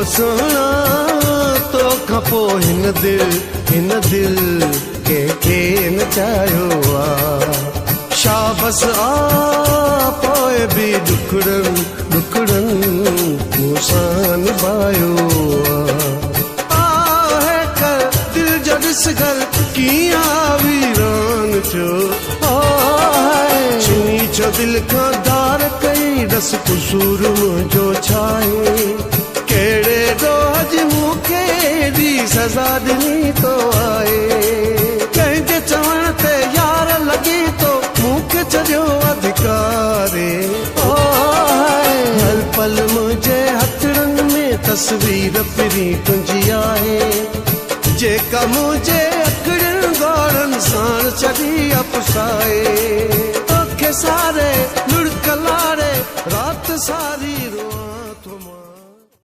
سهڻا، توکان پوءِ هن دل، هن دل ڪنهن کي نه چاهيو آ. شابس آ، پوءِ به ڏکڙن ڏکڙن مون سان نڀايو آ. آهي ڪر دل جو ڏس گهر ڪيئن ويران ٿيو. ڇني ڇو دل کان ڌار ڪئي، ڏس قصور منهنجو ڇا آهي؟ ڪهڙي ڏوهه جي مون کي ايڏي سزا ڏني تو آهي؟ ڪنهن جي چوڻ تي يار لڳي تو مون کي ڇڏيو اڌڪاري. هر پل منهنجي هٿڙن ۾ تصوير پرين تنهنجي آهي، جيڪا منهنجي اکڙين ڳوڙهن ساڻ ڇڏي اپسائي. توکي ساري لڙڪ لاڙي رات ساري رو